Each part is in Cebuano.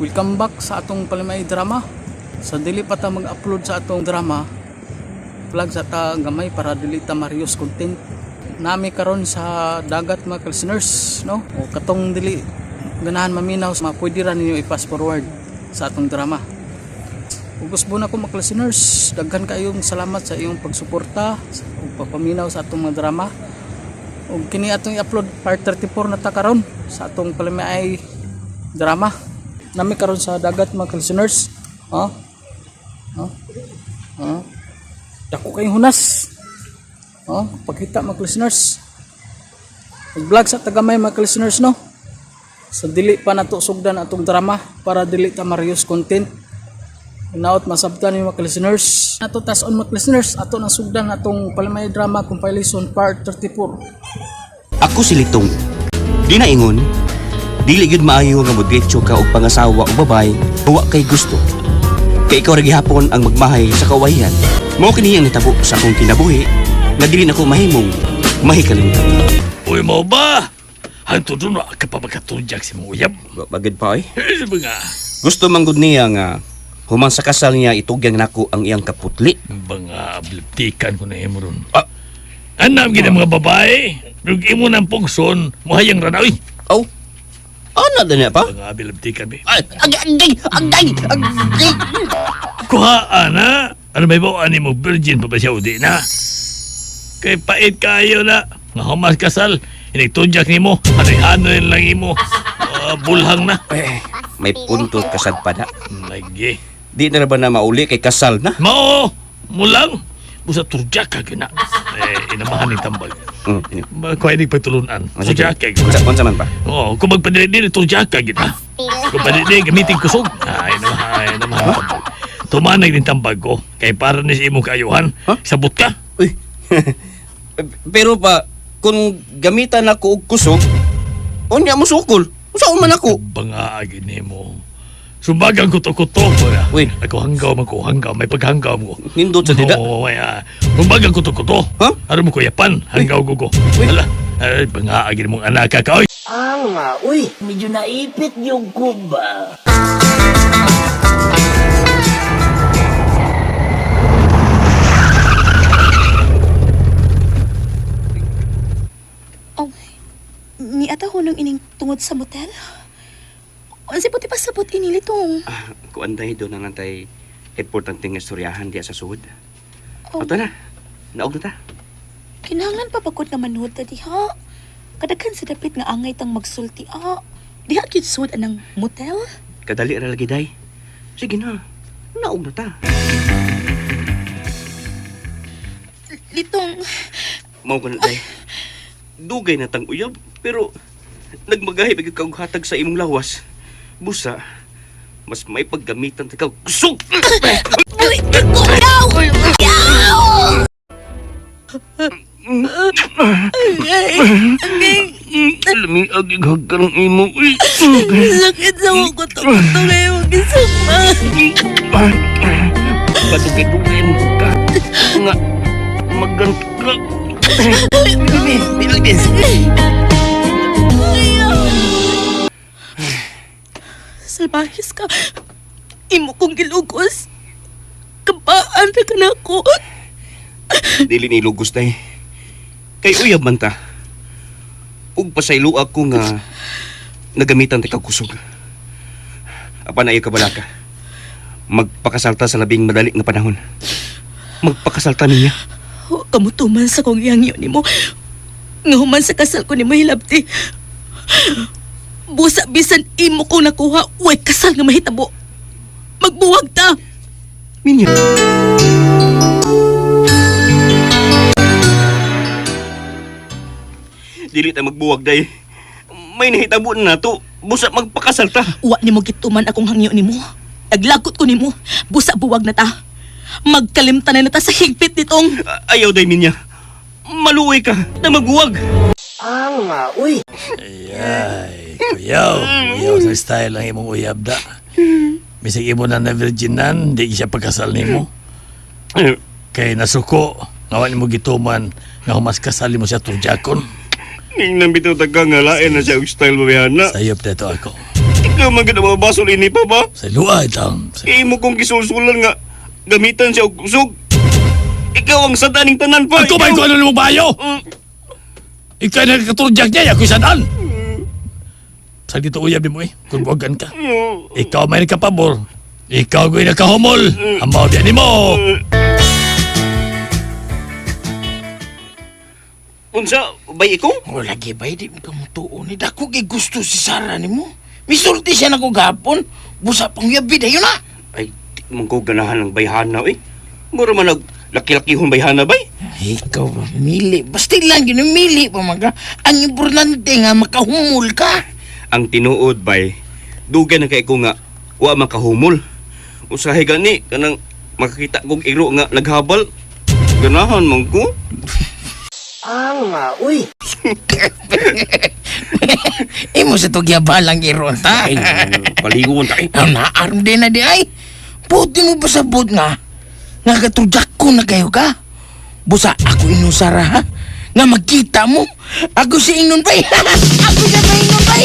Welcome back sa atong palimay drama. Sa dili pa ta mag-upload sa atong drama, vlog sa ta gamay para dili ta marius content. Nami karon sa dagat, mga listeners, no? O katong dili ganahan maminaw, ma pwede ra ninyo i-fast forward sa atong drama. Ug usbon ako, mga listeners, daghan kayong salamat sa iyong pagsuporta ug pagpaminaw sa atong mga drama. Ug kini atong i-upload, part 34 na ta karon sa atong palimay drama. Nami karon sa dagat, mga listeners. Oh. Oh. Oh. Dako kayong hunas. Oh, pagkita, mga listeners. Nag-vlog sa tagamay, mga listeners, no. Sa dili pa nato sugdan atong drama para dili ta marius content. Hinaot masabtan ni mga listeners. Ato tas on, mga listeners, ato nang sugdan atong palimay drama compilation part 34. Ako si Litong. Di na ingon, dili gyud maayo nga modretso ka og pangasawa o babay, wa kay gusto. Kay ikaw ra gihapon ang magmahay sa kawayan. Mao kini ang nitabo sa akong kinabuhi nga dili nako mahimong mahikalimtan. Uy, mo ba? Hanto doon na ka pa magkatudyak si mong uyab. Bagid pa ay. Eh, mga, Gusto man gud niya nga human sa kasal niya itugyan nako ang iyang kaputli. Mga abliptikan ko na imo ron. Ah. Anam gina mga babae. Rug imo ng pungson, muhayang ranaw. Uy, Aw. Ana na niya pa? mga abliptikan be. Ay, agay, agay, agay. Kuha, ana. Ano may ba ani mo virgin pa ba siya o di na? Kay pait kayo na. Nga humas kasal, inigtudyak nimo, hanoy-hanoy lang imo. Ah, bulhang na. Eh, may punto kasad pa na. Lagi. Di na ba na mauli kay kasal na? Mao, mulang. Busa turjak ka gina. Eh, inamahan ni tambag. Kuha ini pagtulunan. Ah, sige. Turjak ka. Unsa man pa? Oo, kung magpadili turjak ka gina. Kung padili, gamitin kusog. Ay, inamahan, inamahan ni tambag. Tumanay din tambag ko. Kay para ni sa imong kaayuhan, Huh? sabot ka. Uy. Pero pa, kung gamitan ako og kusog, unya mo sukol. Unsa man ako? Bangaagin nimo. Sumbagang kuto-kuto ko na. Uy. Ako hanggaw man ko, hanggaw. May paghanggaw mo. Nindot sa dida. Oo, ay, sumbagang kuto-kuto. Huh? Ano mo kuyapan? Hanggaw ko ko. Uy. Hala, ay, bangaagin mong anak ka. Oy! Ah nga, uy, medyo naipit yung kuba. Oh, niata ko nung ining tungod sa motel. Unsa puti pasabot ini, Litong? Ah, kuan day do na nantay importante nga istoryahan diya sa sud. Oh. Ato na. Naog na ta. Kinahanglan pa pagod nga manuod ta diha. Kadaghan sa dapit nga angay tang magsulti ah. Diha gyud sud anang motel? Kadali ra lagi day. Sige na. Naog na ta. Litong, Mao ko na day. Dugay na tang uyab pero nagmagahi pa gyud ka og hatag sa imong lawas. Busa mas may paggamitan ta kag kusog. uy, kuyaw! Yaw! Lami ag hagkan ang imo. Uy. Sakit sa kuto-kuto kayo magisama. Padugay-dugay mo ka. Nga, magant ka. Bibi, bibi. Salbahis ka. Imo kong gilugos. Kapaan na ka na ako. Dili ni lugos tay. Kay uyab man ta. Ug pasaylo ako nga nagamitan ta kag kusog. Apan ayo ka balaka. Magpakasalta sa labing madali nga panahon. Magpakasalta niya. Wa ka mo tuman sa kong iyang yun nimo. Nga human sa kasal ko nimo hilabti. Busa bisan imo kong nakuha, way kasal nga mahitabo. Magbuwag ta. Minya. Dili ta magbuwag day. May nahitabo na nato. Busa magpakasal ta. Wa nimo gituman akong hangyo nimo. Naglagot ko nimo. Busa buwag na ta. Magkalimtan na ta sa higpit nitong. Ayaw day minya. Maluoy ka na magbuwag. Ah nga, uy. Ay, kuyaw. Kuyaw sa style ang imong uyab da. Bisag imo na na virginan, di siya pagkasal nimo. Kay nasuko, nga wa nimo gituman, nga humas kasal nimo siya turjakon. Ning nang bitaw taga nga lain na siya og style babayana. Sayop na ito ako. Ikaw man gid ang mabasol ini pa ba? Sa luwa itang. Imo kong gisulsulan nga gamitan siya og kusog. Ikaw ang sadaning tanan pa. Ako ba Ikaw. ikaw ano mo bayo? Ikaw na nakaturjak niya, ako'y sadaan. Sa dito uyab mo eh, kung buwagan ka. Ikaw may nakapabor. Ikaw ko'y nakahumol. Amaw diyan ni mo. Unsa bay ikaw? O lagi ba, di mo ka mutuon ni. Dako kay gusto si Sarah ni mo. Misulti siya na ko gapon. Busa pang yabi dayon na. Ay, di man ko ganahan ng bayhana eh. Mura man nag laki-lakihon bayhana bay. Ikaw ba, mili. Basta lang yun, mili pa maga. Ang importante nga, makahumol ka. Ang tinuod bay, dugay na kay ko nga wa makahumol. Usahay gani kanang makakita kog iro nga naghabal. Ganahan man ko. Imo sa tugyabalang iron ta. Ay, palingon ta eh. Ang naarm din na di ay. Puti mo ba sa bot nga? Nga katrudyak ko na kayo ka? Busa ako inusara ha? Nga magkita mo. Ako si Ingnon bay. Ako siya ba Ingnon bay?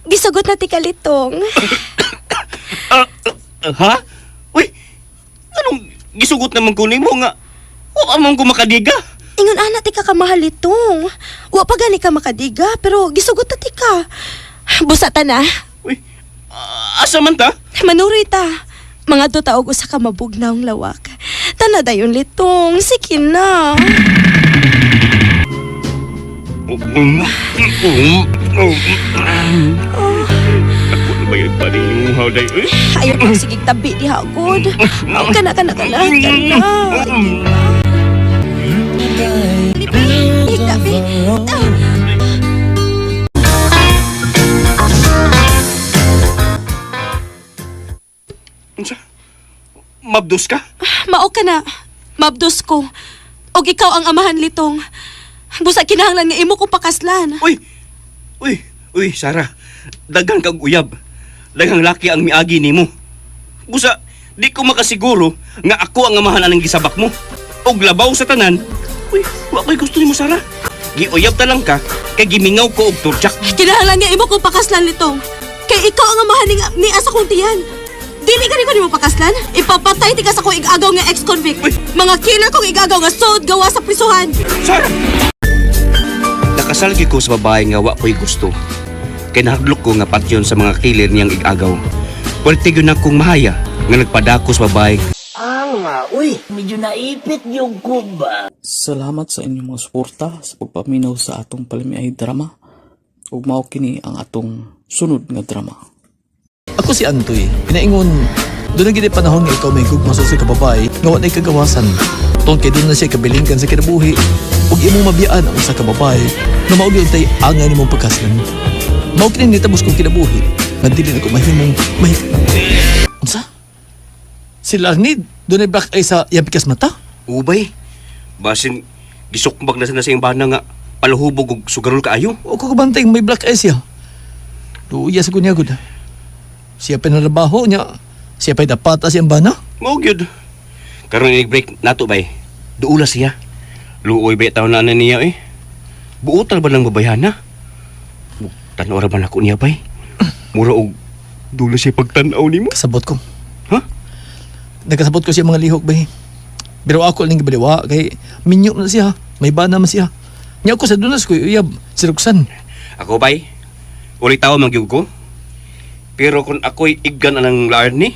Gisugot na ti kalitong. Ha? Uy, anong gisugot naman ko nimo nga? Wa man ko makadiga. Ingon ana ti ka kamahalitong. Wa pa gani ka makadiga pero gisugot na ti ka. Busa ta na. Uy, asa man ta? Manuroy ta. Mga do taog usa ka mabugnawng lawak. Tana dayon litong. Sige na. Ako na ba yung paninguhaw day? Uy? Ayaw pa sige tabi diha gud. Oh, kana kana kana kana. Lipi, tabi. Ah. Unsa? Mabdos ka? Mao ka na. Mabdos ko. Og ikaw ang amahan litong. Busa kinahanglan nga imo kong pakaslan. Uy! Uy! Uy, Sarah. Daghan kag uyab. Daghang laki ang miagi nimo. Busa, di ko makasiguro nga ako ang amahan anang gisabak mo. Og labaw sa tanan. Uy, wa ko'y gusto nimo, Sarah. Giuyab ta lang ka kay gimingaw ko og turjak. Kinahanglan nga imo kong pakaslan litong. Kay ikaw ang amahan ni asa kong tiyan. Dili gani ko nimo pakaslan. Ipapatay ti ka sa kong igagaw nga ex-convict. Uy! Mga killer kong igagaw nga sod gawa sa prisuhan. Sarah! Nakasal gyud ko sa babae nga wa ko'y gusto. Kay nahadlok ko nga patyon sa mga killer niyang igagaw. Pwerte gyud na akong mahaya nga nagpadako sa babae. Uy, medyo naipit yung kuba. Salamat sa inyong mga suporta sa pagpaminaw sa atong palamiay drama. Ug mao kini ang atong sunod nga drama. Ako si Antoy. Pinaingon, doon na gid panahon nga ikaw may gugma sa usa ka babae nga wa nay kagawasan. Tungod kay doon na siya kabilingkan sa kinabuhi ug imong mabiyaan ang usa ka babae nga mao gyud tay angay nimong pagkaslan. Mao kini nitabos kong kinabuhi nga dili na ko mahimong mahi. Unsa? Si Larnid, doon ay black eye sa iyang pikas mata? Ubay, basin gisukbag na sa iyang bana nga paluhubog og sugarol kaayo. O ko kabantay may black eye siya. Luya sa kunya gud. Siya pa narabaho niya. Siya pa'y dapat siyang bana. Mao gyud. Karon break nato bay. Duula siya. Luoy bay taon na na niya eh. Buotan ba ng babayhana? Tan-aw ra ba nako niya bay? Mura og dula siya pagtan-aw nimo. Kasabot ko. Ha? Nagkasabot ko siya mga lihok bay. Pero ako lang gibaliwa kay minyo na siya. May bana man siya. Nya ako sa dunas ko uyab si Roxanne. Ako bay. Uli tawo man gyud ko. Pero kung ako'y iggan anang laan ni,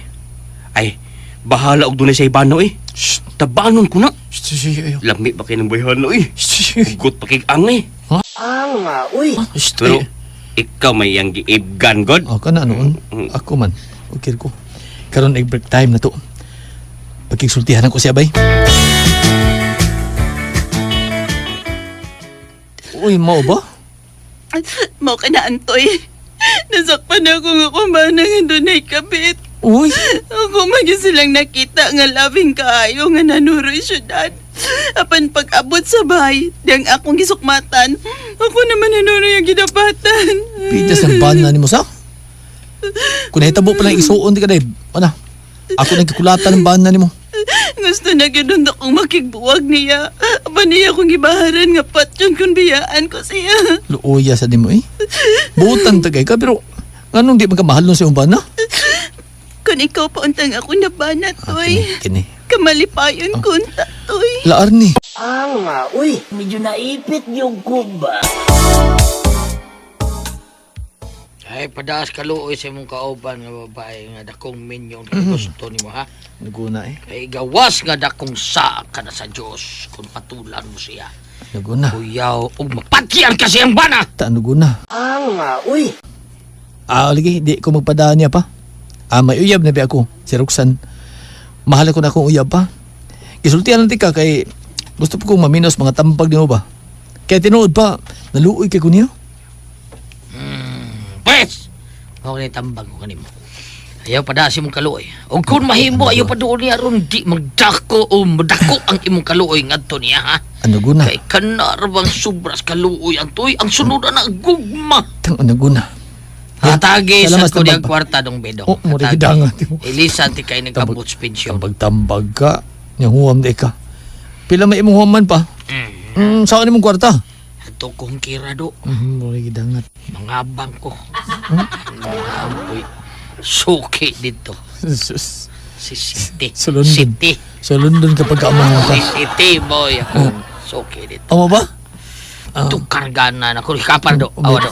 ay bahala og dunay sa ibano eh. Shh. Tabanon ko na. Shh, shh, shh, Lami ba kay ng bayhana eh. shh, shh. Hugot pa kay angay. Shh, Pero ay. ikaw may yang giibgan god. Oh, kana noon. Ako man. Okay ko. Karon ay break time na to. Pagkigsultihan ko siya bay. Uy, mao ba? Mao ka na, Antoy. Nasakpan ako nga kumana nga dunay kabit. Uy, Ako man gyud silang nakita nga labing kaayo nga nanuroy syudad. Apan pag-abot sa bahay, diyang akong gisukmatan, ako naman nanuroy ang gidapatan. pitas ng bana ni mo sa? Kung nahitabo pa lang isuon di ka dahil. Ano? Ako nang kikulatan ng bana ni mo. Gusto na gyud akong makigbuwag niya. Apan niya akong gibaharan nga patyon kung biyaan ko siya. Luoya sa nimo eh. Butan tagay ka pero nganong di man ka mahal nun sa imong bana? Kung ikaw pa untang ako nabana, Ah, Toy. kini, kini. Kamalipayon ko unta, Toy. Laar ni. Ah, uy, medyo naipit yung kuba. Ay, padaas kaluoy sa imong kauban nga babae nga dakong minyo nga gusto nimo ha. Naguna eh. Kay gawas nga dakong sa ka na sa Dios kung patulan mo siya. Naguna. Kuyaw ug mapatyan ka siyang bana. Ta naguna. Ah, uy. Ah, lagi di ko magpadaan niya pa. Ah, may uyab na bi ako, si Roxanne. Mahal ko na akong uyab pa. Gisultihan lang ti ka kay gusto po kong maminos mga tambag nimo ba. Kaya tinuod pa, naluoy kay ko niyo. Pwes! Mao ni tambag ko kanimo. Ayaw padaas imong kaluoy. Ug kung mahimo ayaw pa doon niya aron di magdako o madako ang imong kaluoy ngadto niya ha. Ano guna? Kay kanar bang sobras kaluoy ang tuy ang sunod na gugma. Tang ano guna? Hatagi sa Salamat, ko niyang tambag pa. kwarta dong bedong. Oh, mo rin Hatagi. gidangan, di mo. Elisa ti kay nagkabot sa pensyon. Tambag-tambag ka. Nya huwam di ka. Pila may imong huwaman pa? Mm, saan imong kwarta? Ato kong kira do. Mm, mo rin gidangat. Mga bangko. Mga ampoy. Suki dito. Sus. Si City. Sa London. City. Sa London kapag kaamang ka. Si City boy. Ako. Suki dito. Amo ba? Tukargana na ko. Kapar do. Awa do.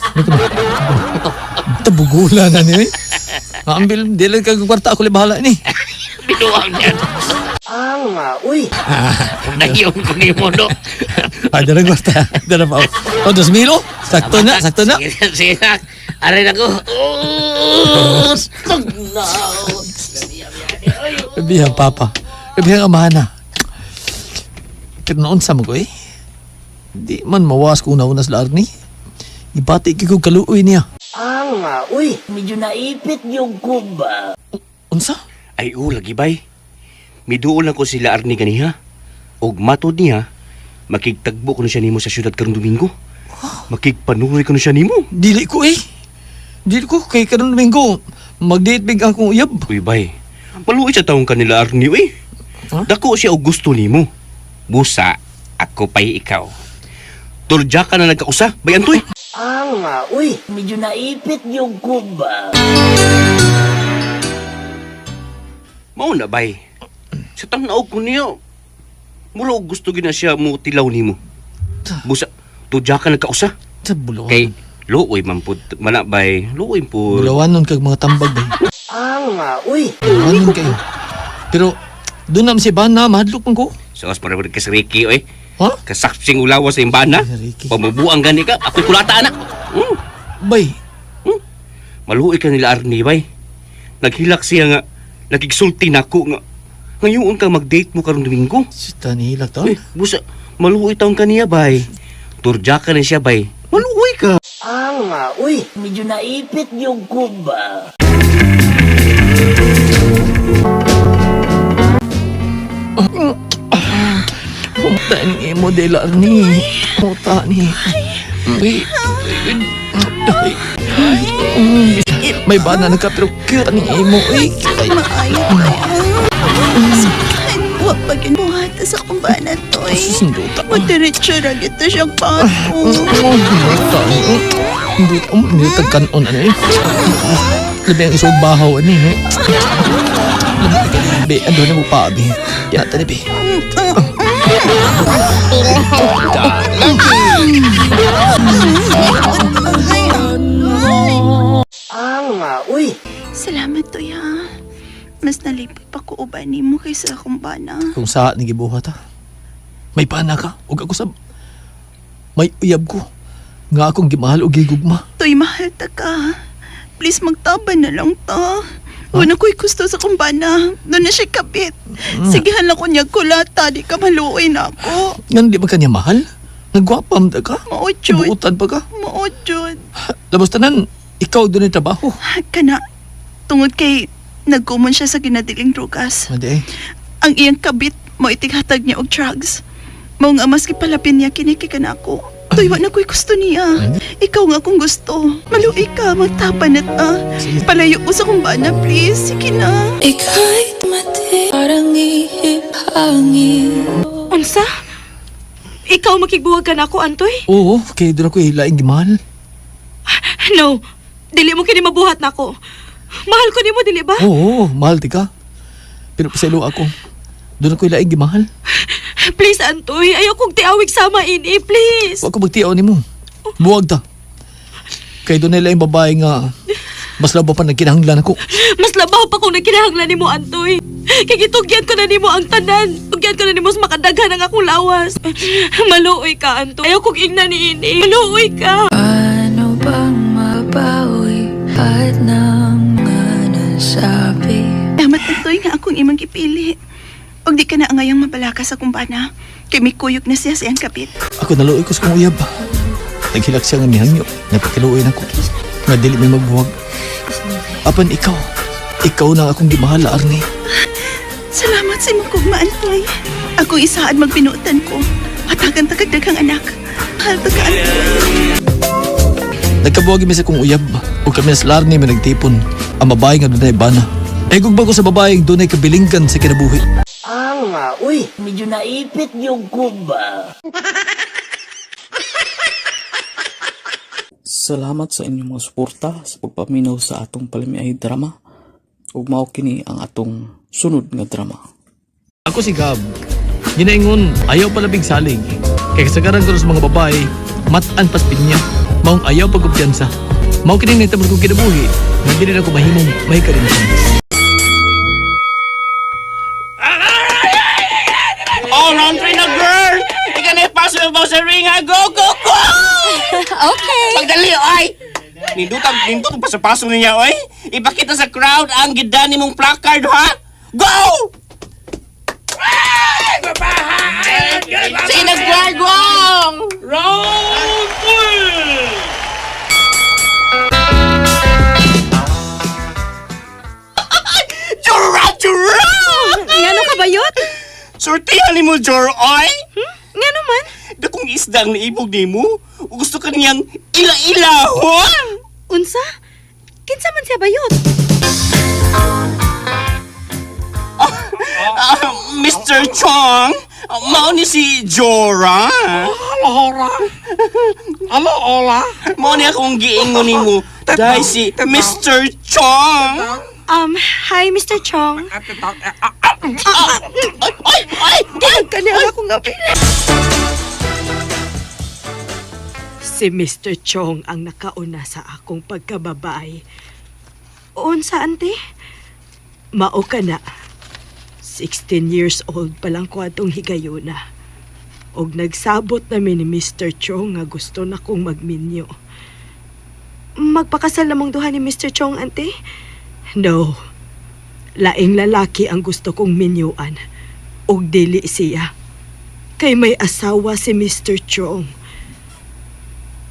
Tabugula na ni. Ambil dili ka kwarta ako bahala ni. Binuang niya. Ah, uy. Nahiyon ko ni mo do. Ah, dala kwarta. Dala pa. Oh, 2,000 oh. Sakto na, sakto na. Sige, sige na. Aray na ko. Oh, tugnaw. Bihang papa. Bihang amahan na. Pero noon sa mo ko eh. Di man mawas kung nauna sa ni. Ibati kay kog kaluoy niya. Ah, uy, medyo naipit yung kuba. Unsa? Ay, oo, lagi bay. Miduol lang ko sila Arnie ganiha. Og matod niya, makigtagbo ko na siya nimo sa syudad karong Domingo. Makigpanuroy ko na siya nimo. Dili ko eh. Dili ko kay karon Domingo. Mag-date big akong uyab. Uy, bay. Maluoy sa taong kanila Arnie, uy. Huh? Dako siya og gusto nimo. Busa, ako pa'y ikaw. Turja ka na nagkausa, bay antoy. Ah, uy, medyo naipit yung kuba. Mao na, bay. Sa tanaw ko niya, mura og gusto gina siya mo tilaw nimo. Busa, tudya ka nagkausa. Sa bulawan. Kay, luoy man pud, mana bay, luoy pud. Bulawan nun kag mga tambag bay. Ah, uy. Bulawan nun kayo. Pero doon na si Bana, mahadlok man ko. So, as para ka sa Ricky, oy. Ha? Kasaksing ulawa sa imbana. Ay, Ricky. Pamubuang gani ka, ako'y kulata na. Bay, Maluoy ka nila Arnie, bay. Naghilak siya nga, nagigsulti nako nga. Ngayon ka mag-date mo karong Domingo. sita ni hilak taon. Eh, busa, maluoy taong kaniya, bay. Turja ka na siya, bay. Maluoy ka. Ah, uy, medyo naipit yung kuba. Pumunta ni imo de Arnie. Pumunta ni. Ay, ay, ay. May bana na ka pero cute ni imo. Ay, ay. Maayo ko. Wa pa ginuhat sa akong bana, Toy. Sinduta. Madiretso ra gito siyang pato. Sinduta. Hindi, hindi tagkanon ano eh. Labi ang isog bahaw ano eh. Labi, ando na mo pa, abi. Yata ni, bi. Ah, uy. Salamat, Toy, ha. Mas nalipay pa ko uban nimo kaysa akong bana. Kung sa ni gibuhat ha. May pana ka, ug ako sab. May uyab ko. Nga akong gimahal og gigugma. Toy, mahal ta ka. Please, magtaban na lang ta. Wala ko'y gusto sa akong bana. Doon na siya kapit. Sige, hala ko niya kulata. Di ka maluoy na ako. Ngan di ba kanya mahal? Nagwapa man ta ka. Mao, Jud. Buutan pa ka. Mao, Jud. Labas tanan, ikaw doon ang trabaho. Kana, tungod kay nagkumon siya sa ginadiling drugas. Madi eh. Ang iyang kabit mo itighatag niya og drugs. Mao nga maski palapin niya kiniki ka na ako. Tuy, wa na ko'y gusto niya. Ikaw nga akong gusto. Maluoy ka, magtapan at ah. Sige. Palayo ko sa kumbana, please. Sige na. Ika'y Unsa? Ikaw makigbuwag ka na ako, Antoy? Oo, kay doon ako laing gimahal. No. Dili mo kini mabuhat nako. Mahal ko nimo dili ba? Oo, mahal ti ka. Pero pasaylo ako. Doon ako laing gimahal. Please, Antoy, ayaw kong tiawig sama ini, please. Wa ko magtiaw nimo. Buwag ta. Kay doon laing babae nga mas labo pa nagkinahanglan ako. Mas labaw pa kung nagkinahanglan nimo, Antoy. Kay gitugyan ko na nimo ang tanan. Tugyan ko na nimo sa makadaghan ang akong lawas. Maluoy ka, Antoy. Ayaw kong ingna ni ini. Maluoy ka. Paano bang mabawi at ng mga nasabi? Salamat, Antoy, nga akong imong gipili. Og di ka na angayang mabalaka sa kumbana. Kay mikuyog na siya sa iyang kapit. Ako naluoy ko sa kong uyab. Naghilak siya nga mihangyo. Nagpakiluoy na ko. Nga dili may magbuwag. Apan ikaw, ikaw na ang akong gimahal, Arnie. Salamat sa imong gugma, Antoy. Akong isaad magbinuotan ko. Hatagan ta kag daghang anak. Mahal ta ka, Antoy. Nagkabuwag mi sa kong uyab. Ug kami sa Larnie may nagtipon. Ang babae nga dunay bana. Ay gugma ko sa babae dunay kabilinggan sa kinabuhi. Uy, medyo naipit yung kuba. Salamat sa inyong mga suporta sa pagpaminaw sa atong palamiay drama. Ug mao kini ang atong sunod nga drama. Ako si Gab. Ginaingon, ayaw palabig salig. Kay kasagaran ko sa mga babae, matan pas pinya. Maong ayaw pagkumpiyansa. Mao kini nahitabo kong kinabuhi, nga dili na ko mahimong may karinsan. Oh, round 3 na, girl! Ika na ipasok mo sa ring, ha? Go, go, go! Okay. Pagdali, ay! Nindutag, nindutag pa sa paso niya, oy! Ipakita sa crowd ang gidani mong placard, ha? Go! Sige na, girl, wrong! Round 3! Jura, jura! Ngano ka bayot? Sortihan ni mo, Jor, oy! Ngano man? Dakong isda ang naibog nimo. Gusto ka niyang ila-ilahon. Unsa? Kinsa man siya bayot? Ah, Mr. Chong, mao ni si Jora. Hello, Ora. Hello, Ola. Mao ni akong giingon nimo. Dahil si Mr. Chong. Hi Mr. Chong. Ay, ay, ay! Ay, kani ang akong apil. Si Mr. Chong ang nakauna sa akong pagkababae. Unsa, ante? Mao ka na. 16 years old pa lang ko atong higayuna. Og nagsabot na mi ni Mr. Chong nga gusto na kong magminyo. Magpakasal namang duha ni Mr. Chong, ante? No. Laing lalaki ang gusto kong minyuan. Og dili siya. Kay may asawa si Mr. Chong.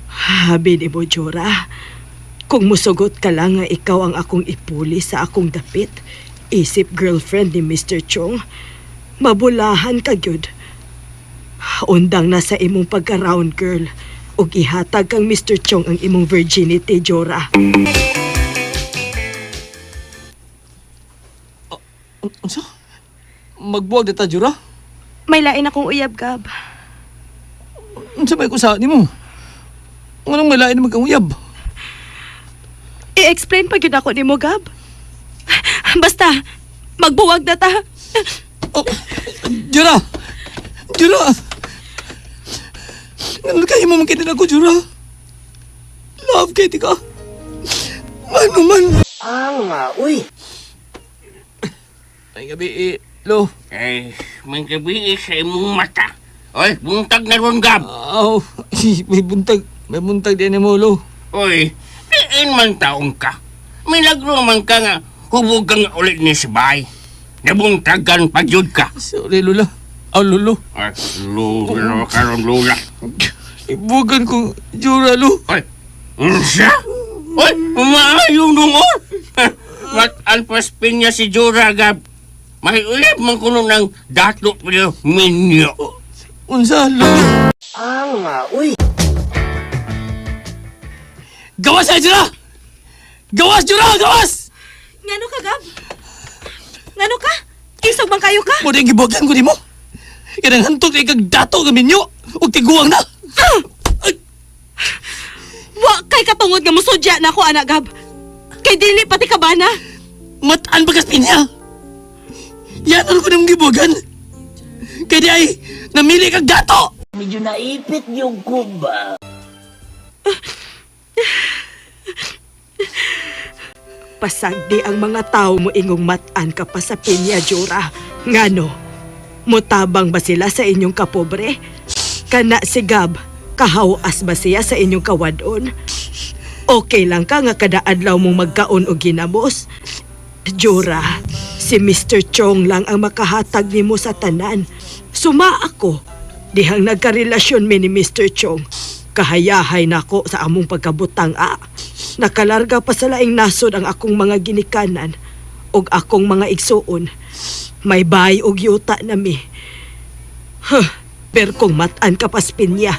Habi ni mo, Jora. Kung musugot ka lang nga ikaw ang akong ipuli sa akong dapit, isip girlfriend ni Mr. Chong, mabulahan ka gyud. Undang na sa imong pagka-round girl, ug ihatag kang Mr. Chong ang imong virginity, Jora. Unsa? Magbuwag na ta, Jura? May lain akong uyab, Gab. Unsa may kusa nimo? Nganong may lain naman kang uyab? I-explain pa gyud ako nimo, Gab. Basta, magbuwag na ta. Oh, Jura! Jura! Nganong kayo mo man ako, Jura? Love kay ka. Ano man? Ah, uy. Ay, gabi, eh, lo. Ay, may gabi sa imong mata. Oy, buntag na ron, Gab. Aw, may buntag. May buntag din mo, lo. Oy, diin man taong ka. Milagro man ka nga, hubog kang ulit ni si Bay. Nabuntagan pa jud ka. Sorry, Lola. Aw, Lolo. Ay, lulo karon lula. Ibugan kong Jura, lo. Oy, unsa? Oy, maayo nungon. Mat-an pas pinya si Jura, Gab. May uyab man kuno ng dato pero minyo. Unsa, lo? Ah, uy. Gawas na, Jura! Gawas, Jura! Gawas! Ngano ka, Gab? Ngano ka? Isog man kayo ka? Mo rin gibuhagan ko nimo. Kanang hantok na ikag dato nga minyo ug tiguang na. Wa kay katungod nga musudya na ako, anak Gab. Kay dili pati ka ba na? Mataan ba kas pinya? Yan ano ko nang gibuhagan. Kaya di ay namili kag dato. Pasagdi ang mga tao mo ingong matan ka pa sa pinya, Jura. Ngano, mutabang ba sila sa inyong kapobre? Kana si Gab, kahawas ba siya sa inyong kawadon? Okay lang ka nga kada adlaw mong magkaon og ginamos. Jura, si Mr. Chong lang ang makahatag nimo sa tanan. Suma ako, dihang nagkarelasyon mi ni Mr. Chong. Kahayahay nako sa among pagkabutang a. Nakalarga pa sa laing nasod ang akong mga ginikanan ug akong mga igsuon. May bahay og yuta nami. Huh, pero kung matan ka pas pinya.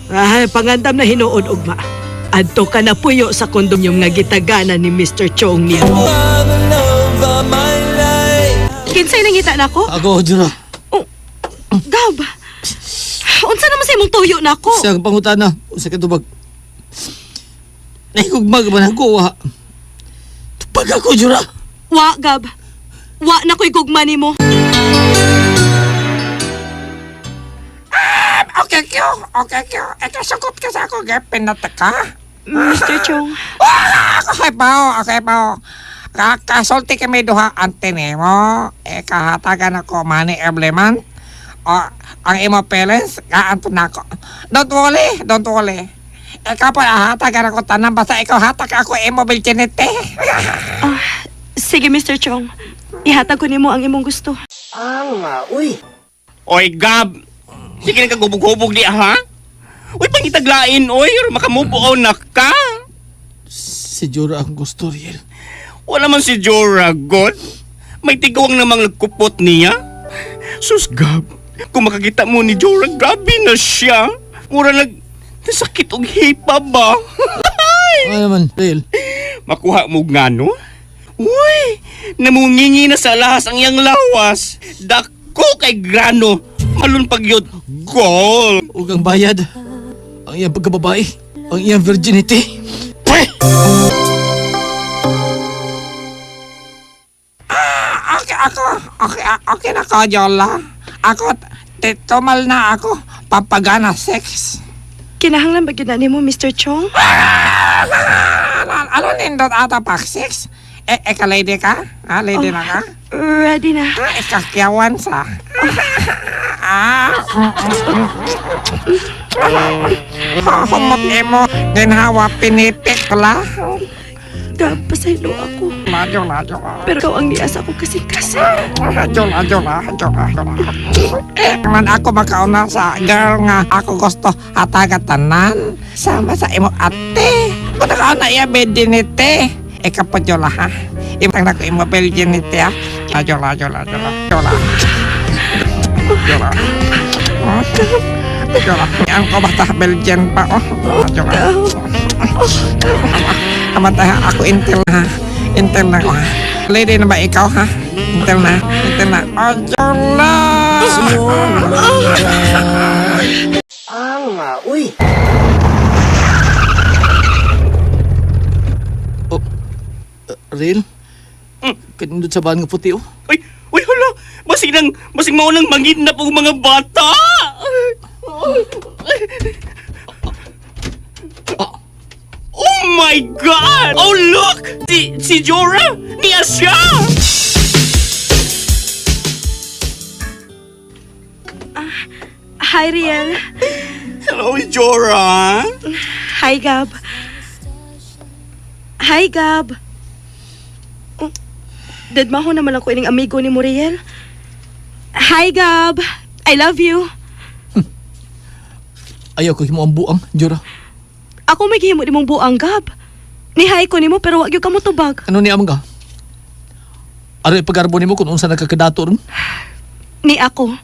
Ay, pangandam na hinuon ugma. Adto ka na puyo sa kondomyum nga gitagana ni Mr. Chong niya. Kinsay nangita nako? Ako, Jura. Oh, Gab. Unsa naman sa imong tuyo nako? Sa pangutana, usa ka tubag. Nahigugma ka ba na ako? Wa. Tubag ako, Jura. Wa, Gab. Wa na ko'y gugma nimo. Okay, kyo. Okay, kyo. Eka, sagot ka sa ako. Gaya, pinata ka. Mr. Chong. Ah, okay pa, okay pa. Kasulti kami duha ante nimo. E kahatagan ako money embleman. O, ang imo parents, kaanto na ako. Don't worry, don't worry. Ikaw pa hatagan ako tanan basta ikaw hatag ako imo virginity. Sige, Mr. Chong. Ihatag ko nimo ang imong gusto. Oy, Gab! Sige na kagubog-hubog di ha? Uy, pangitaglain, oy! Makamove on na ka! Si Jura ang gusto, Riel. Wala man si Jorah, God. May tigawang namang nagkupot niya. Sus, Gab, kung makakita mo ni Jorah, grabe na siya. Mura nag... Nasakit og hipa ba? Ano naman, Riel? Makuha mo nga, no? Uy, namungingi na sa lahas ang iyang lawas. Dako kay grano. Malunpag yun. Goal! Ug ang bayad. Ang iyang pagkababae. Ang iyang virginity. Pweh! Okay, ako, okay, okay na ko, Jola. Ako, tumal na ako. Papagana sex. Kinahanglan ba gyud na nimo, Mr. Chong? Ano, ano nindot ata pak sex? Eh, eka lady ka? Ha, lady na ka? Ready na. Ah, ikakyawan sa. Ah. Humot imo ginhawa pinipik la. Gab, pasaylo ako. Ladyo, ladyo. Pero ikaw ang niasa ko kasing-kasing. Ladyo, ladyo, ladyo, ladyo. Eh, man ako makauna sa girl nga ako gusto hataga tanan. Sama sa imo ate. Kung nakauna iya virginity. Ika po jola ha. Imang na ko imo virginity ha. Ladyo, ladyo, ladyo, ladyo, ladyo. Jola. Ang ko basta Belgian pa oh. Jola. Kamatay ako intel ha. Intel na ko ha. Lady na ba ikaw ha? Intel na. Intel na. Oh, Jola! Oh, Riel? Kanindot sa bahan nga puti, oh. Uy, uy, hala! Basig nang, basig maunang mangidnap og mga bata! Oh my God! Oh, look! Si Jorah! Niya siya! Hi, Riel. Hello, Jorah! Hi, Gab. Hi, Gab. Oh, Deadmaho naman ako ining amigo ni Muriel. Hi, Gab. I love you. Ayaw ko himo ang buang, Jura. Ako may gihimo nimong buang, Gab. Ni-hi ko nimo pero wag gyud ka motubag. Ano ni amang ka? Aroy pagarbo nimo kung unsa nagkakadato ron? Ni ako.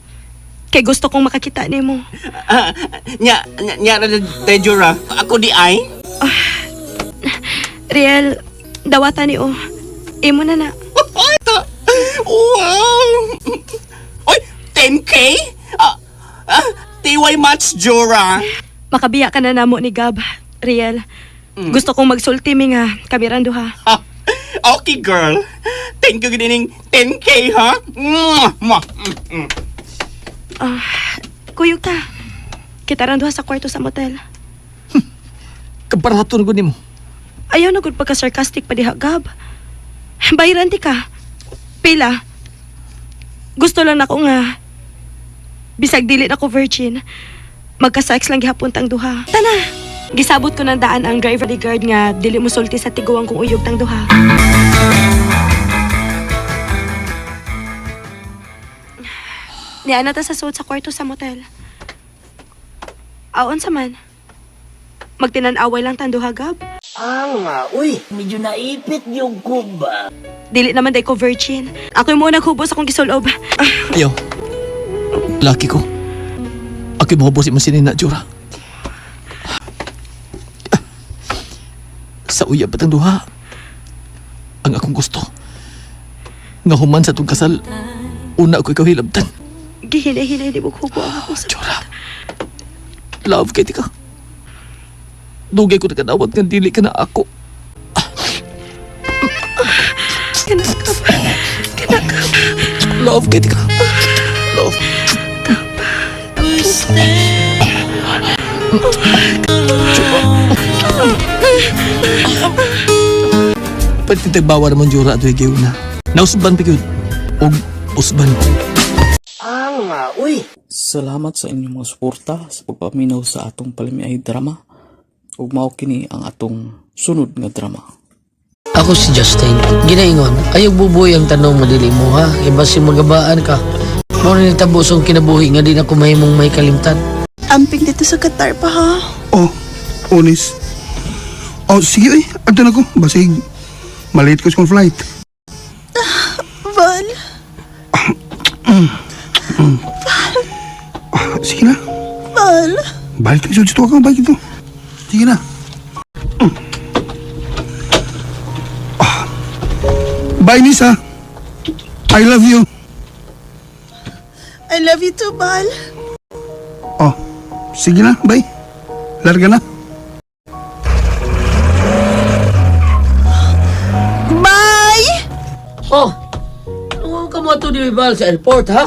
Kay gusto kong makakita nimo. Ah, nya, nya, nya, nya, Jorah. Ako di ay? Riel, dawata ni o. Imo na na. Ay, ta! Wow! Oy, 10K? Ah, ah, TY much, Jura. Makabiya ka na namo ni Gab, Riel. Gusto kong magsulti mi nga kami duha. Ah, okay, girl. Thank you gining 10K, ha? Mwah! Mwah! Mm, mm. Kuyog ta. Kita ran duha sa kwarto sa motel. Kabarato na gud nimo. Ayaw na gud pagka sarcastic pa diha, Gab. Bayaran ti ka. Pila. Gusto lang nako nga bisag dili na ko virgin. Magka-sex lang gihapon tang duha. Tana. Gisabot ko ng daan ang driver guard nga dili mo sulti sa tiguang kong uyog tang duha. Niana ta sa suot sa kwarto sa motel. Aon sa man. Magtinan-away lang tang duha, Gab. Ah, uy, medyo naipit yung kuba. Dili naman day ko virgin. Ako yung muna naghubos akong gisulob. Ah, Ayaw. Laki ko. Ako mohubos imong sinina, Jura. Sa uyab batang duha. Ang akong gusto. Nga human sa itong kasal, una ko ikaw hilabtan. Gihinay-hinay di mo hubo ang akong sa... Jura. Love kay ti ka. Dugay ko nakadawat nga dili ka na ako. Kinakap. Kinakap. Love kay ti ka. Love. Pwede tagbawa naman Jura ato higayon na. Nausban pa yun. Og usban. Uy, Salamat sa inyong mga suporta sa pagpaminaw sa atong palimiay drama. Ug mao kini ang atong sunod nga drama. Ako si Justin. Ginaingon, ayaw bubuhay ang tanong madili mo ha. Iba si magabaan ka. Mao ni tabusong kinabuhi nga di na kumahimong may kalimtan. Amping dito sa Qatar pa ha. Oh, unis. Oh, sige eh. Adto na ko. Basig, malate ko sa kong flight. Val, Ah, sige na. Val. Balik ka sa ka. Balik ito. Sige na. Mm. Ah. Bye, Nisa. I love you. I love you too, Val. Oh, sige na. Bye. Larga na. Bye! Oh, ano ka mo ato di ba sa airport ha?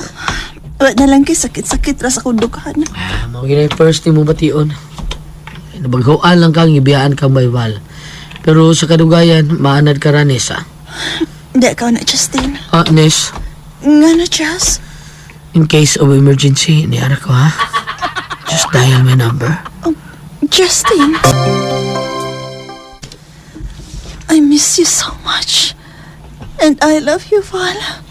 Wala na lang kay sakit-sakit ra sa akong dughan. Ah, mao ginay first ni mo bation. Nabaghuan lang kang ibiyaan kang baywal. Pero sa kadugayan, maanad ka ra Ness, ah. Hindi, ikaw na, Justin. Ah, Ness, Nga na, Jess. in case of emergency, niara ko ha. Just dial my number. Justin. I miss you so much. And I love you, Val.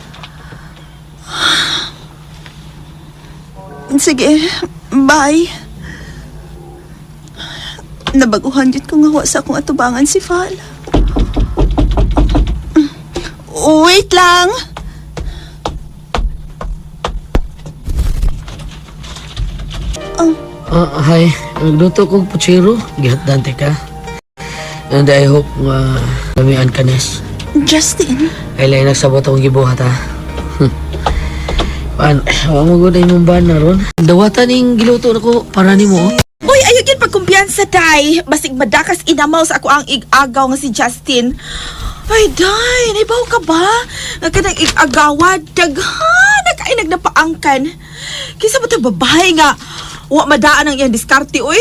Sige, bye. Nabaguhan yun ko nga wa sa akong atubangan si Val. Wait lang! Ah, hi. Nagluto kong puchero. Gihatdante ka. And I hope nga lamian ka, Nes. Justin, Ay, lain nagsabot akong gibuhat, ha? Pan, wa mo gud imong bana ron. Dawatan ning giluto nako para nimo. Oh. Uy, ayaw yun pagkumpiyansa, day. Basig madakas inamaw sa ako ang ig-agaw nga si Justin. Ay, day, naibaw ka ba? Nga ka nang ig-agawa, daghan, nakainag na paangkan. Kisa ba ito babae nga, wa madaan ang iyang diskarte, uy.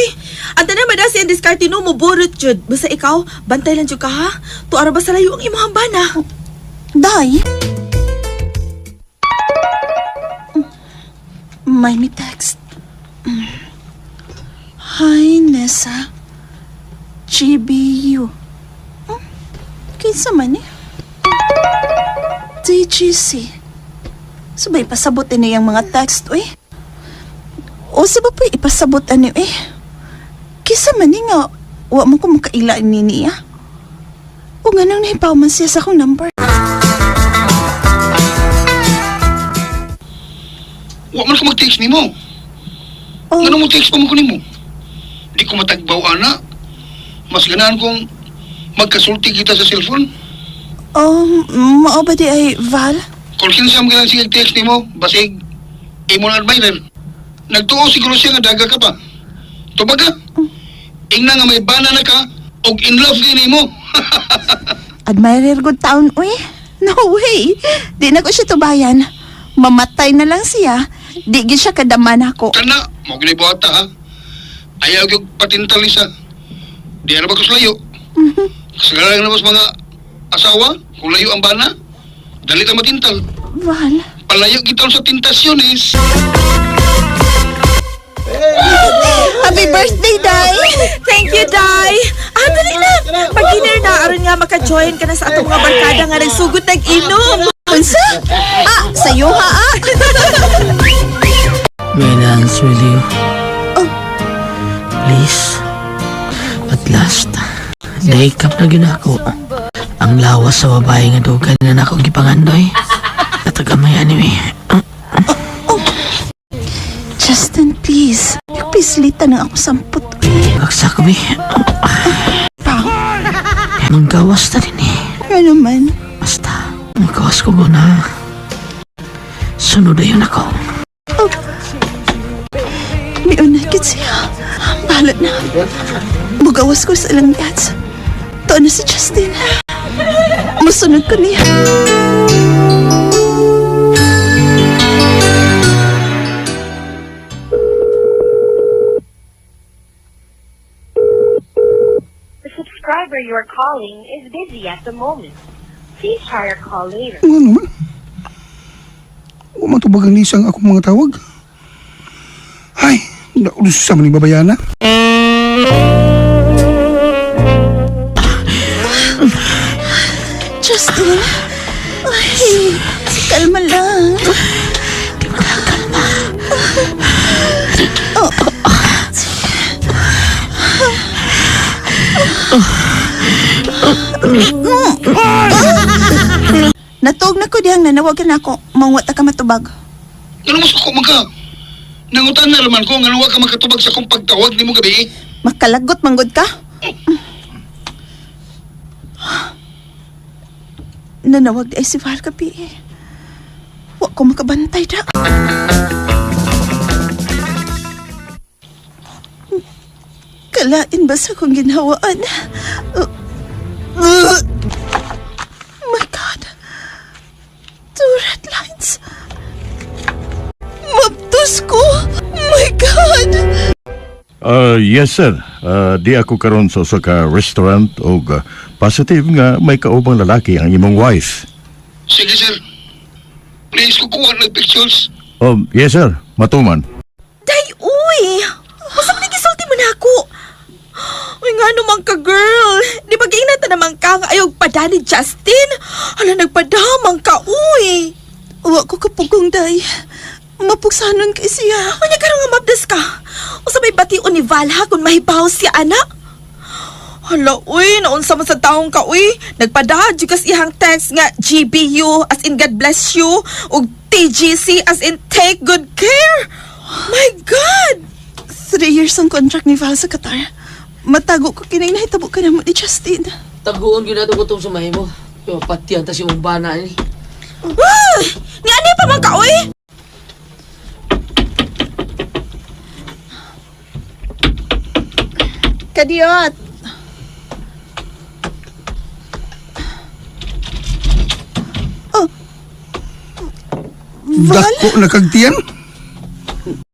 Ang tanan madaan sa iyang diskarte, no, muburot, jud. Basta ikaw, bantay lang jud ka, ha? Tuara ba sa layo ang imong bana? Day. May mi text. Hi, Nessa. GBU. Kinsa man eh? DGC. Sabay pasabot ini ang mga text, uy. O sa ba pa ipasabot ani eh? Kisa man ni nga, wa man ko makaila ni niya. O nga nang nahipaw man siya sa akong number. Wa man ko mag-text nimo. Oh. Ngano mo text pa mo ko nimo? Di ko matagbaw ana. Mas ganahan kong magkasulti kita sa cellphone. Oh, mao ba di ay Val? Kung kinsa mo lang sige text nimo, basig imo na admirer. Nagtuo siguro siya nga daga ka pa. Tubag ka. Ingna nga may bana na ka og in love kay nimo. Admirer good taon, uy. No way. Di na ko siya tubayan. Mamatay na lang siya. Di gid siya kadaman ako. Kana, mo gini buhata ha. Ayaw gyud patintal isa. Di na ba ko layo? Kasagaran na mas mga asawa, kung layo ang bana, dali ta matintal. Val. Palayo kita sa tentasyones. Happy birthday, Day! Thank you, Day. Ah, dali na. Pag-dinner na, aron nga maka-join ka na sa atong mga barkada nga nagsugot nag-inom. Unsa? Ah, sayo ha ah. May I dance with you? Please. At last, nahikap na gyud ako. Ang lawas sa babae nga dugan na nako gipangandoy. Natagamay anyway. Justin, please. Pislitan ng ako sampot. Uy. Bagsak ko, eh. Pa, Manggawas na rin eh. ano man. Basta, magawas ko muna. Sunod na yun ako. Oh. May unakit siya. Bahala na. Bugawas ko sa ilang yats. To na si Justin. Musunod ko niya. The subscriber you are calling is busy at the moment. Please try your call later. Ano man? Wa man tubag ang lisang akong mga tawag. Ay, naulos sa maning babayana. Justin. Ay, kalma lang. Di ba na kalma? Oh. Natuog na ko diyang nanawagan ako. Mangwata ka matubag. Ano mo suko man ka? Nangutan na raman ko nga wa ka makatubag sa akong pagtawag nimo gabi. Makalagot manggod ka. Nanawag di ay si Val gabi eh. Wa ko makabantay da. Kalain ba sa akong ginhawaan? My God. Two red lines. Mabtos ko. My God. Yes sir. Di ako karon sa usa ka restaurant og positive nga may kaubang lalaki ang imong wife. Sige sir. Please kukuha ng pictures. Oh, yes sir. Matuman. Day, uy! Basta man gisulti mo na ako. Uy, nga naman ka, girl. Di ba giinatan naman ka nga ayaw pada ni Justin? Hala, nagpadamang ka, uy. Wa ko kapugong day. Mapugsanon kay siya. Unya karon nga mabdas ka. Usa may bation ni Val ha kung mahibaw siya anak. Hala, uy, naunsa man sa taong ka, uy. Nagpadahad jud kas iyang text nga GBU as in God bless you ug TGC as in take good care. My God! 3 years ang contract ni Val sa Qatar. Matago ko kining nahitabo ka namo ni Justin. Taguon gyud nato gutom sa mahimo. Yo, patiyan ta si mong bana ni. Uy! Ni ano pa man ka, uy? Kadiyot! Oh. Val, Dako na kagtiyan.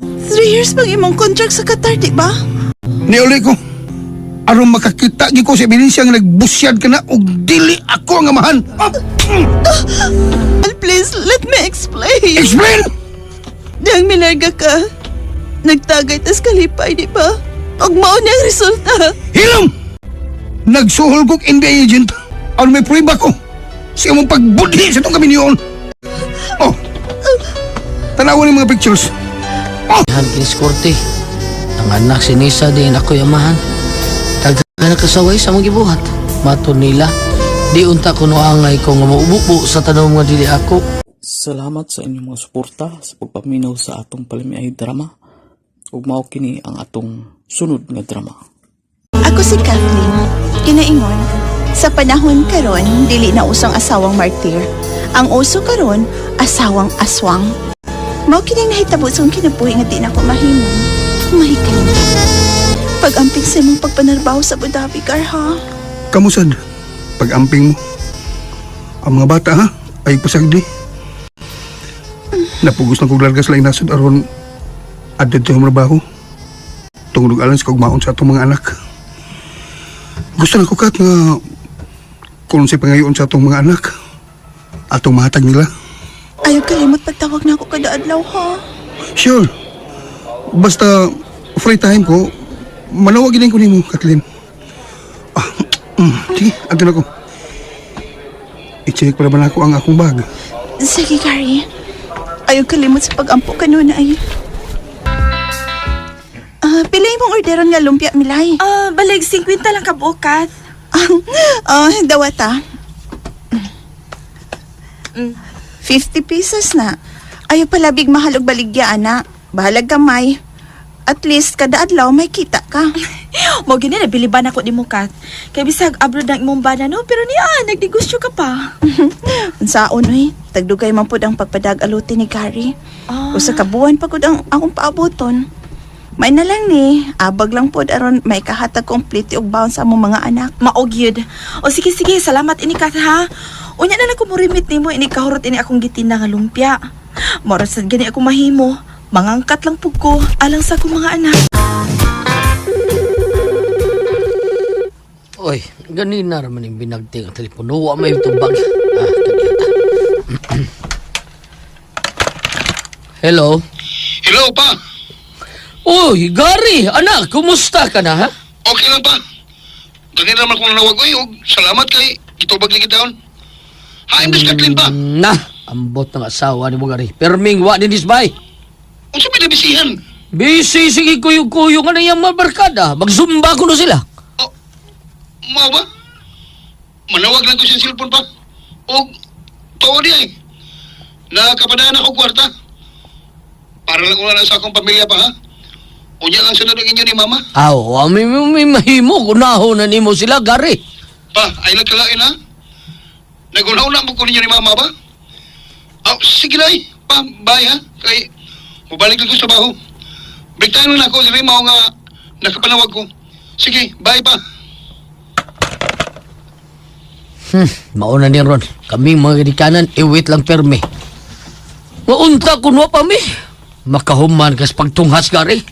3 years pang imong contract sa Qatar, di ba? Niuli ko. Aron makakita gi ko sa ebidensya nga nagbusyad ka na og dili ako ang amahan. Ah, Val, please, let me explain. Explain! Diyang milarga ka. Nagtagay tas kalipay, di ba? Og mao niya ang resulta. Hilom! Nagsuhol kog NBI agent. Aron may prueba ko sa imong pagbudhi sa itong kaminiyon. Oh! Tanawan yung mga pictures. Han kinis korte. Ang anak si Nisa di ako yamahan. Daghan na kasaway sa mga gibuhat. Mato nila. Di unta kuno angay ko nga maububo sa tanom nga dili ako. Salamat sa inyong mga suporta sa pagpaminaw sa atong palamiay drama. Ug mao kini ang atong sunod nga drama. Ako si Kathleen. Kinaingon, sa panahon karon dili na usang asawang martir. Ang uso karon, asawang aswang. Mao kining nahitabo sa akong kinabuhi nga di na ko mahimo. Mahikalimot. Pag-amping sa imong pagpanarbaho sa Abu Dhabi, Gar, ha? Kamusad, pag-amping mo. Ang mga bata ha, ay pasagdi. Napugos na kong largas laing nasod aron adto sa trabaho. Tungod og alang sa kaugmaon sa atong mga anak. Gusto na ko kat nga kung sa pangayoon sa atong mga anak, atong mahatag nila. Ayaw kalimot pagtawag na ako kada adlaw, ha? Sure. Basta free time ko, manawag din ko nimo, Kathleen. Ah, sige, adto na ko. I-check para ba nako ang akong bag? Sige, Gary. Ayaw kalimot sa pag-ampo kanunay. Ah, pila imong orderon nga lumpia, Milay? Ah, balig 50 lang ka buok, Kath. Ah, dawata. 50 pesos na. Ayaw palabig mahal og baligya, ana. Bahalag gamay. At least, kada adlaw may kita ka. Mo gini nabiliban ako nimo, Kath. Kay bisag abroad ang imong bana no, pero niya nagnegosyo ka pa. Unsaon oy, tagdugay man pud ang pagpadag aluti ni Gary. Ah. Usa ka buwan pa gud ang akong paaboton. May na lang ni, abag lang pod aron may kahatag complete og baon sa among mga anak. Maog yun. O sige sige, salamat ini Kath ha. Unya na lang ko morimit nimo ini kahurot ini akong gitinda nga lumpia. Moro sad gani ako mahimo. Mangangkat lang pug ko alang sa akong mga anak. Oy, ganina raman yung binagting ang telepono. Wa may tubag. Ah, kadyata. Hello? Hello pa. Uy, Gary! Anak, kumusta ka na, ha? Okay lang pa. Ganina naman kong nanawag oy, og salamat kay gitubag ni taon. Hi, Miss Kathleen pa. Na, ambot ng asawa ni mo, Gary. Perming wa ni Nisbay. Unsa may nabisihan? Busy, sige, kuyog-kuyog ka na iyang mga barkada. Magzumba ko na sila. Oh, mao ba? Manawag lang ko sa cellphone pa. Og tuo di ay. Nakapadaan ako kwarta. Para lang wala sa akong pamilya pa ha. Unya lang sunod ang inyo ni mama. Aw, wa may mahimo. Kunaho na nimo sila, Gary. Pa, ay nagkalain ha. Nagunaw na mo ko ninyo ni mama ba? Aw, sige na eh. Pa, bye ha. Kay, mabalik lang ko sa trabaho. Break time lang ako, diri mao nga nakapanawag ko. Sige, bye pa. Mauna ni Ron. Kaming mga ginikanan, iwit lang permi. Maunta kun wa pa mi. Makahuman kas pagtunghas, Gary.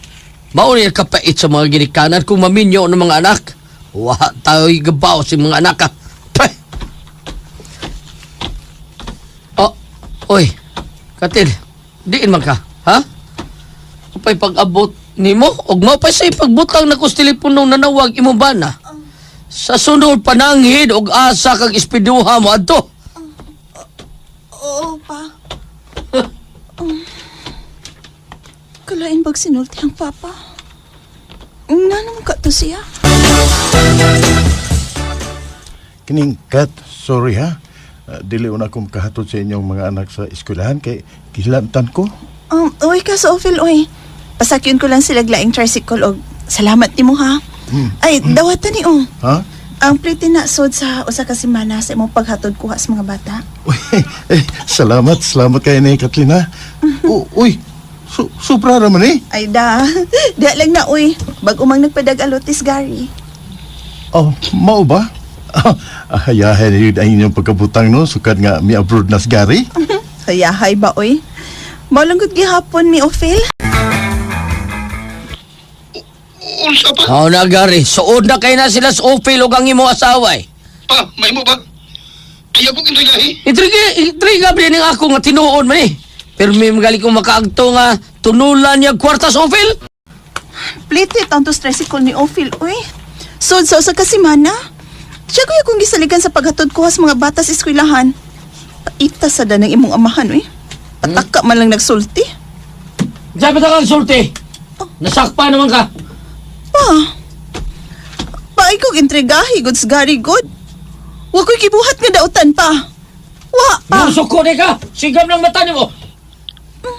Mauna yung kapait sa mga ginikanan kung maminyo ng mga anak. Wa tayo'y gabaw sa mga anak ka. Peh! Oh, oy, Katil, diin man ka, ha? Upay pag-abot nimo, og mao pa say pagbutang nako sa telepono nanawag imo bana. Sa sunod pananghid og asa kag ispiduha mo adto. Oo, pa. Kalain bag sinulti ang papa? Nanong ka to siya? Kining Kat, sorry ha. Ah, dili una akong kahatod sa inyong mga anak sa eskwelahan kay gilamtan ko. Uy ka sa Ophel, uy. Pasakyon ko lang sila glaing tricycle og salamat nimo ha. Ay, dawatan ni oh. Ha? Ang plate na sod sa usa ka semana sa imong paghatod kuha sa mga bata. Uy, eh, salamat, salamat kay ni Kathleen ha. Uy, sobra raman eh. Ay da, da lang na uy. Bag umang nagpadag alutis Gary. Oh, mao ba? Ah, hayahay na yun ang inyong pagkabutang no, sukad nga mi abroad na si Gary. Hayahay ba uy? Maulanggot gihapon mi Ophel. Unsa pa? Mao na Gary, suod na kay na sila sa Ophel ug ang imong asawa eh. Pa, may mo ba? Ayaw kong intrigahi. Intriga, intriga ba ning ako nga tinuod man eh. Pero may magaling kong makaagto nga tunulan niya kwarta sa Ophel. Plate tantos tricycle ni Ophel uy. Sod sa usa ka semana. Siya kuya kung gisaligan sa paghatod kuha sa mga bata sa eskwelahan. Paita sa danang imong amahan uy. Pataka man lang nagsulti. Diyan ba kang sulti? Nasakpa naman ka. Pa. Pa ikaw intrigahi good Gary good. Wa ko'y gibuhat nga dautan pa. Wa pa. Musuko ni ka. Sigam ng mata nimo.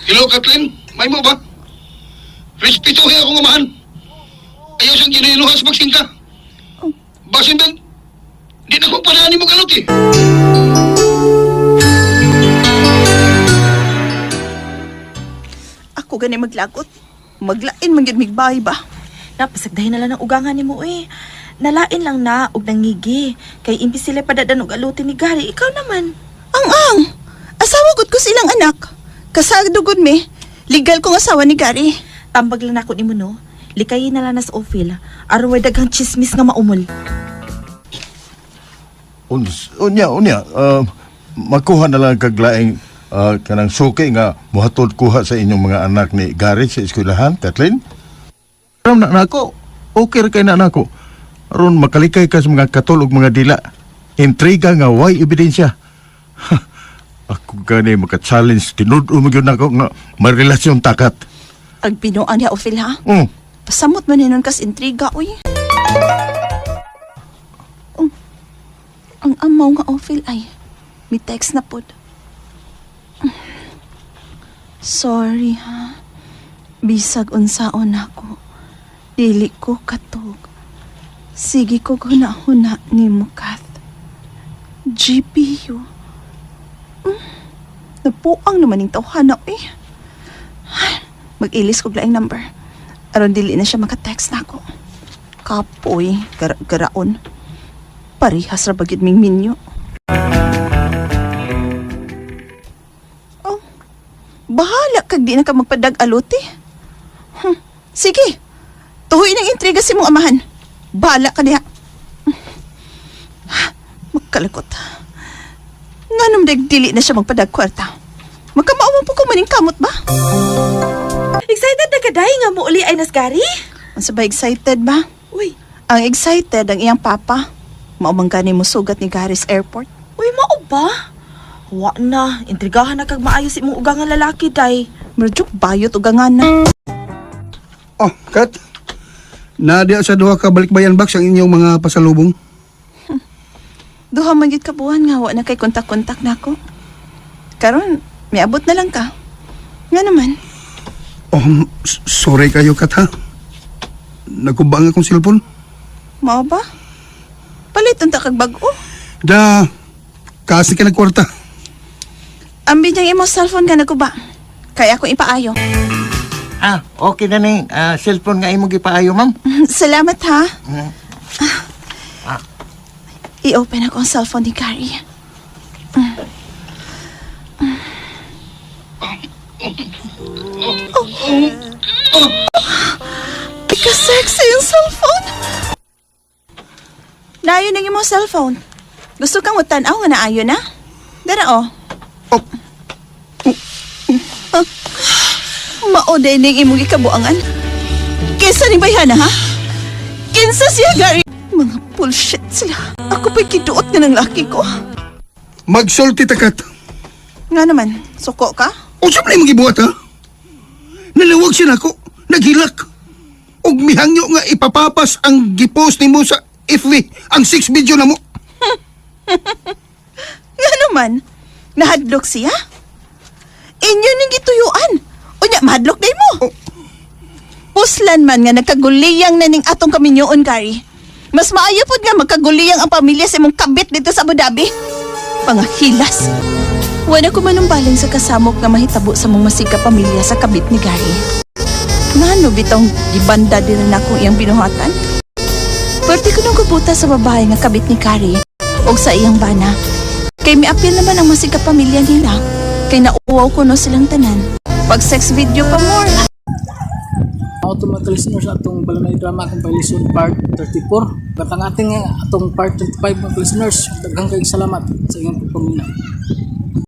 Hello, Kathleen. May mo ba? Respetuhin akong amahan. Ayaw siyang giniluhan sa pagsingka. Basin ba? Di na ko panahani mo galot eh. gani maglagot. Maglain man gyud migbay ba. Napasagdahin na lang ang ugangan nimo eh. Nalain lang na og nangigi. Kay imbis sila padadan og aluti ni Gary, ikaw naman. Ang ang! Asawa gud ko silang anak. Kasado gud mi. Legal kong asawa ni Gary. Tambag lang nako nimo no. Likayin na lang na sa Ophel. Aron way daghang chismis nga maumol. Unya, unya, makuha na lang kaglaing kanang suki nga muhatod kuha sa inyong mga anak ni Gary sa eskwelahan, Kathleen. Aram na nako, okay ra kay na nako. Aron makalikay ka sa mga katol ug mga dila. Intriga nga way ebidensya. Ha, ako gani maka-challenge tinud-o mo gyud nako nga may relasyon takat. Ang pinuan niya, Ophel, ha? Pasamot man hinon kas intriga, uy. Oh, ang amaw nga Ophel ay may text na pod. Sorry ha. Bisag unsaon ako. Dili ko katog. Sige ko huna-huna nimo, Kath. GPU. Napuang naman yung tawhana, eh. Mag-ilis ko laing number. Aron dili na siya maka-text nako. Kapoy, garaon. Parihas ra ba gyud ming minyo. Oh, bahala kag di na ka magpadag-aluti. Sige, tuhoy ng intriga si mong amahan. Bahala ka diha. Magkalakot. Nganong dili na siya magpadag kwarta? Magkamao po ko maning kamot ba? Excited na ka day nga muuli ay nas Gary? Unsa ba excited ba? Uy. Ang excited ang iyang papa. Mao man gani mo sugat ni Garis Airport. Uy, mao ba? Wa na, intrigahan na kag maayo si imong ugangan lalaki day. Medyo bayot ugangan na. Oh, Kat. Nadia sa duha ka balikbayan box ang inyong mga pasalubong. Duha man gyud ka buwan nga wa na kay kontak-kontak nako. Karon, miabot na lang ka. Nga naman. Oh, sorry kayo, Kat, ha? Nagkuba ang akong cellphone. Mao ba? Palit unta kag bag-o. Da, kasi ka nagkwarta. Ambi niyang imo cellphone ka nagkuba. Kaya akong ipaayo. Ah, okay na ning cellphone nga imong gipaayo, ma'am. Salamat ha. I-open ako ang cellphone ni Gary. Oh. Ika-sexy yung cellphone. Naayon ang imong cellphone. Gusto kang mutan-aw nga naayon na? Dara oh. Oh. Ah. Mao din ning imong gikabuangan. Kinsa ni bayhana ha? Kinsa siya Gary? Mga bullshit sila. Ako pa'y kiduot nga ng laki ko. Magsulti ta, Kat. Nga naman, suko ka? Unsa man imong gibuhat, ha? Nalawag siya nako, naghilak. Ug mihangyo nga ipapapas ang gipost nimo sa FB, ang 6 video namo. Nga naman, nahadlok siya? Inyo ning gituyuan. Unya, mahadlok day mo. Oh. Puslan man nga nagkaguliyang na ning atong kaminyoon, Gary. Mas maayo pod nga magkaguliyang ang pamilya sa imong kabit dito sa Abu Dhabi. Pangahilas. Wala ko manumbaling sa kasamok nga mahitabo sa mong masika pamilya sa kabit ni Gary. Ngano bitong gibanda din na akong iyang binuhatan? Pwerte ko nung kubuta sa babae nga kabit ni Gary o sa iyang bana. Kay miapil naman ang masika pamilya nila. Kay nauwaw ko no silang tanan. Pag sex video pa more. Auto mga listeners atong Balanay Drama Compilation Part 34. At ang ating atong Part 35 mga listeners, daghang kayong salamat sa inyong pagpaminaw.